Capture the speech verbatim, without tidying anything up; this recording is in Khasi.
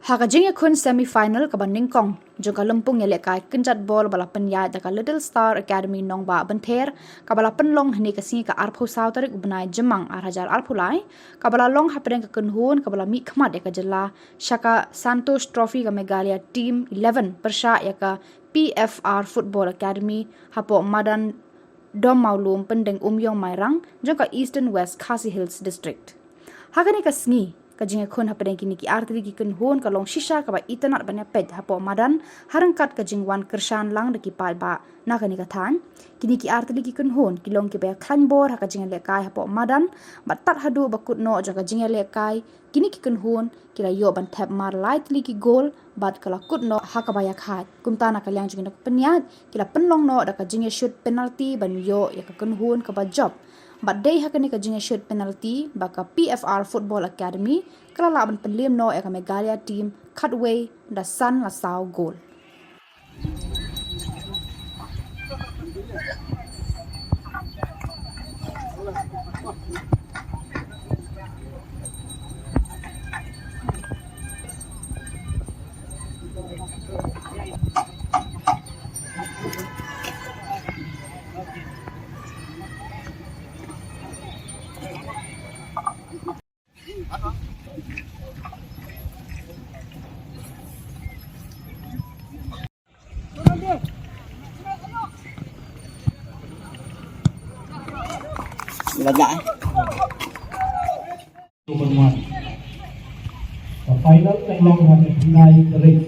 Ha ka jingïakhun semi-final kaba nyngkong jong ka lympung ïalehkai kynjat bol ba la pynïaid da ka Little Star Academy Nongbah Bynther, kaba la pynlong hynne ka sngi ka arphew saw tarik u bnai Jymmang ar hajar arphew lai, kaba la long hapdeng ka kynhun kaba la mihkhmat ïa ka jylla sha ka Santosh Trophy ka Meghalaya Team eleven pyrshah ïa ka P F R Football Academy hapoh madan Dom Mawlum Pyndeng Umïong Mairang jong ka Eastern West Khasi Hills District. Ha kane ka sngi, ka jingïakhun hapdeng kine ki artylli ki kynhun ka long shisha kaba itynnad ban ïapeit hapoh madan, ha ryngkat ka jingwan kyrshan lang da ki paidbah na kane ka thaiñ. Kine ki artylli ki kynhun ki long kiba ïakhlaiñ bor ha ka jingïalehkai hapoh madan, bad tad haduh ba kut noh jong ka jingïalehkai, kine ki kynhun ki la ïoh ban thep mar lai tylli ki gol bad ka la kut noh ha kaba ïakhaid. Kumta na ka liang jong ki nongpynïaid ki la pynlong noh da ka jingïashut penalti ban ïoh ïa ka kynhun kaba jop. Bad dei ha kane ka jingïashut penalti ba ka P F R Football Academy ka la lah ban pynliem noh ïa ka Meghalaya team khatwei da san la saw gol. Lagak, eh. Ka final ka long ha ka khyndai tarik.